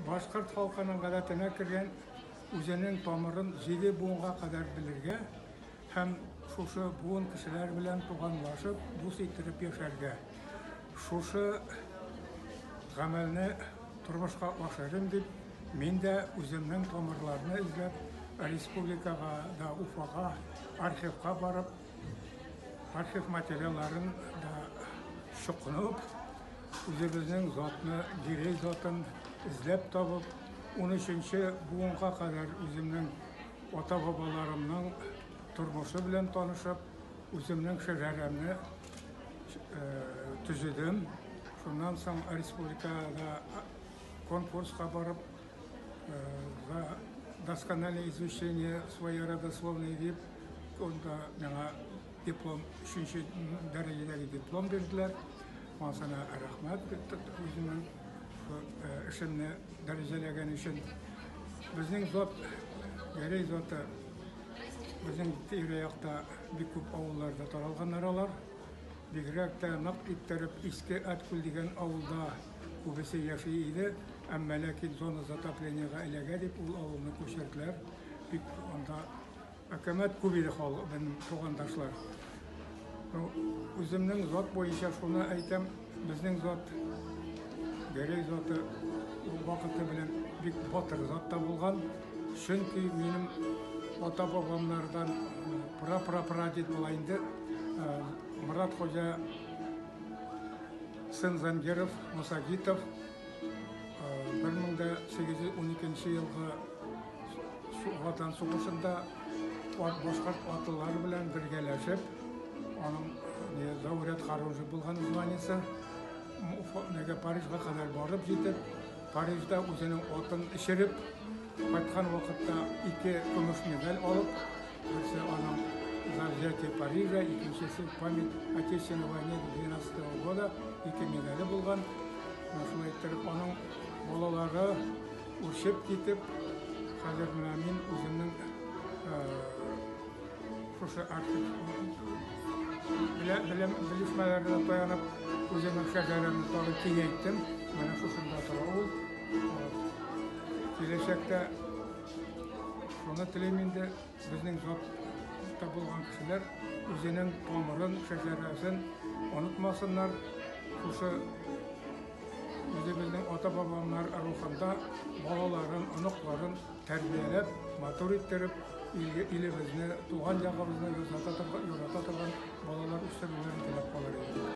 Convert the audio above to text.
Башҡорт халҡының ғәҙәтенә кергән үҙенең тамырын 7 быуынға ҡәҙәр белергә һәм шушы быуын кешеләр белән туғанлашып, дуҫ иттереп йәшәргә. Шушы ғәмәлне тормошҡа ашырым дип, мин дә үҙемдең тамырларны эҙләп, республикаға да, Уфаға, архивҡа барып, архив материалларын да соҡоноп, үҙебеҙҙең затны, Гирей затын эҙләп табып, 13-нче быуынға ҡәҙәр үҙемдең ата-бабаларымның тормошо белән танышып, үҙемдең шәжәрәмне төҙөдем. Шунан һуң республикада конкурсҡа барып, за доскональное изучение своей родословной тип, унда миңа диплом, 3-нче дәрәжәләге диплом бирҙеләр. Унысына рәхмәт үҙемдең эшемне дәрәжәләгән өсөн. Беҙҙең зат, Гәрәй заты, беҙҙең тирә-яҡта бик күп ауылларҙа таралғандар алар. Бигерәк тә ныҡ иттереп Иҫке Әткүл тигән ауылда күбесе йәшәй ине, әммә ләкин зона затоплениеға эләгә тип ул ауылны күсерҙеләр. Бик унда әкәмәт күп ине халыҡ, беҙҙең туғандашлар. Үҙемдең зат буйынса шуны әйтәм, беҙҙең зат, Гәрәй заты ул ваҡыты белән бик батыр зат та булған. Сөнки минең ата-бабамларҙан пра-пра-прадед була инде, Морат Хужа сын Зангеров, Мусагитов 1812 йылғы Ватан һуғышында башҡорт атлылары белән бергәләшеп, уның зауряд хорунжий булған званиесы, Парижға ҡәҙәр барып етеп, Парижда үҙенең атын эшереп, ҡайтҡан ваҡытта 2 көмөш медаль алып, берсе уның за взятие Парижа, икенсеһе память Отечественной войны 12 года, 2 медале булған. Шулай иттереп, уның балалары үрсеп китеп, хәҙер менә мин үҙемдең шушы архив белешмәләренә таянып, үҙемдең шәжәрәмде тағы киңәйттем. Менә шушында тора ул. Киләсәктә шуны теләйем инде, беҙҙең затта булған кешеләр үҙенең тамырын, шәжәрәсен онотмаһыннар. Шушы үҙебеҙҙең ата-бабалар рухында балаларын, оноҡларын тәрбиәләп, матур иттереп, илебеҙҙе, туған яғыбыҙҙы ярата торған балалар үҫтереүҙәрен теләп ҡалыр инем.